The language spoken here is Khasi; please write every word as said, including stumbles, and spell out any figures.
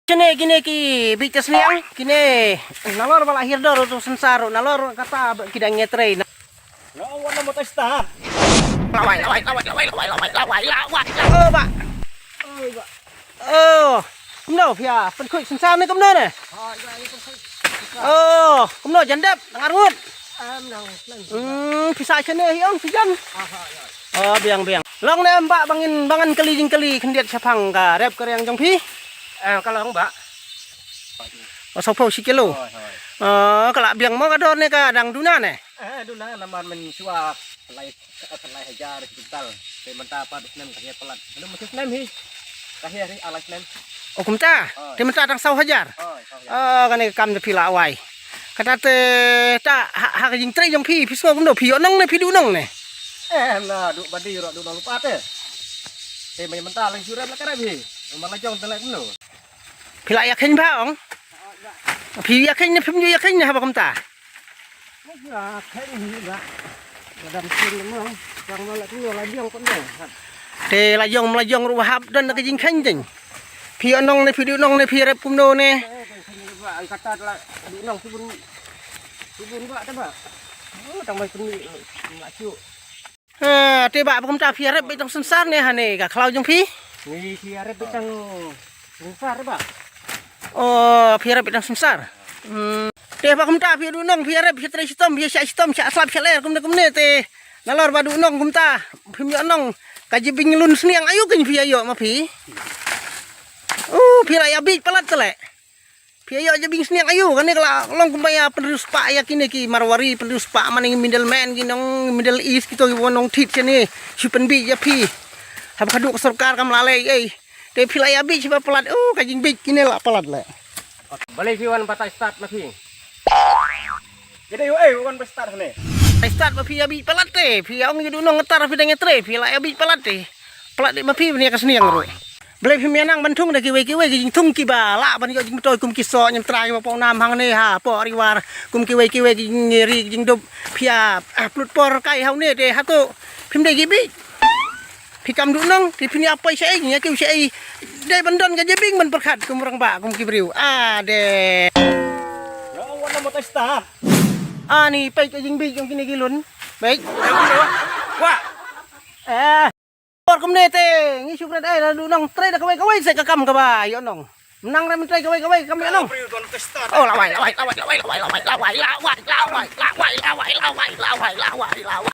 Kine, kine ki bieit ka sniang, kine nalor ba la hiar dor u synsar, nalor kata ba ki dang ïatrei. Lawai, lawai, lawai, lawai, lawai, lawai, lawai, lawai, lawai. Oh, ba. Oh, kumno phi ïa pynkhuid synsar ne kumno ne? Oh, kumno jan dep, nang arngut. Hmm, phi sa shane hi ong phi jan. Oh, biang, biang. Long ne em ba bangin, bangan kali jingkali khyndiat shaphang ka rep ka riang jong phi? Eh, ka long ba. Oh, sawphew shi kilo. Hoi, hoi. Oh, ka la biang mo ka dor ne ka dang duna ne? Eh, duna namar mynshuwa lai, lai hajar ki kuntal. Te mynta pat u snem ka hiar palat. Lalu mynta snem hi. Ka hiar hi alai snem. Oh, kumta? Hoi. Te mynta dang saw hajar. Hoi, saw hajar. Oh, kane ka kam da phi la wai. Kata te ta ha, ha ka jingtrei jong phi, phi sngew kumno, phi ïoh nong ne phi duh nong ne? Eh, na duh badi ruh duh nong lypa te. Te mynta lang shuram la ka rep hi. Mynta la jong te la kumno. Phi la ïa kheiñ bha ong? Phi ïa kheiñ ne phim ju ïa kheiñ ne haba kumta? Ïa kheiñ hi ba. Ka dam sin mo. Tang ma la tu la biang kon dong. Te la jong la jong ruh hap don ka jingkheiñ ding. Phi ïoh nong ne phi duh nong ne phi rep kumno ne? Ai kata la duh nong subun. Subun ba ta ba. Oh, tang mai sini. Mak chu. Ha, te ba, ba kumta phi ïa rep beit tang synsar ne ha ne ka khlaw jong phi? Ni phi ïa rep beit tang synsar ba. Oh, phi ïa rep beit tang synsar. Hmm. Te ba kumta phi ïa duh nong phi ïa rep phi ïa trei shitom phi ïa shah shitom shah slap shah ler kumne kumne te. Nalor ba duh nong kumta phim ïoh nong ka jibing lun sniang aïu kein phi ïa ïoh ma phi. Uh, phi la ïa bieit palat te leh. Phi ïa ïoh jabieng sniang aïu, kane ka la long kumba ïa pynriewspah ïa kine ki Marwari, pynriewspah ma ngi middleman ki nong Middle East kito kiba wan nong thied shane, shu pynbieit ïa phi. Haba ka duh ka sorkar kam la leh ei. Te phi la ïa bieit shiba palat, oh, ka jingbieit kine la palat leh. Balei phi wan batai start ma phi? Ïa dei wan ba start ne. Ai start ba phi ïa bieit palat te, phi ïa ong ïa duh nong tar phi dang ïa trei, phi la ïa bieit palat te. Palat dei ma phi ban ïa ka sniang ruh. Balei phim ïa nang ban thung da kiwei kiwei ki jingthung kiba lah ban ïoh jingmyntoi kum ki soh ñiamtra kiba pong nam hangne ha poh Ri War kum kiwei kiwei ki jingri ki jingdup phi ïa, ah, plut por kai ha une te hato phim dei ki bieit. Phi kam duh nong te phin ïa poi shaei ïa kiew shaei. Dei ban don ka jabieng ban pyrkhat kum rangbah kum ki briew. Ah, de. Ani peit ka jingbieit jong kine ki lun. Peit. Wah. Eh. Por kumne te ngi shu kren ai la duh nong trei da kawei kawei se ka kam kaba ïoh nong. Mynta re mynta kawei kawei kam ïoh nong. Oh, lawai, lawai, lawai, lawai, lawai, lawai, lawai, lawai, lawai, lawai, lawai, lawai, lawai, lawai, lawai, lawai, lawai, lawai.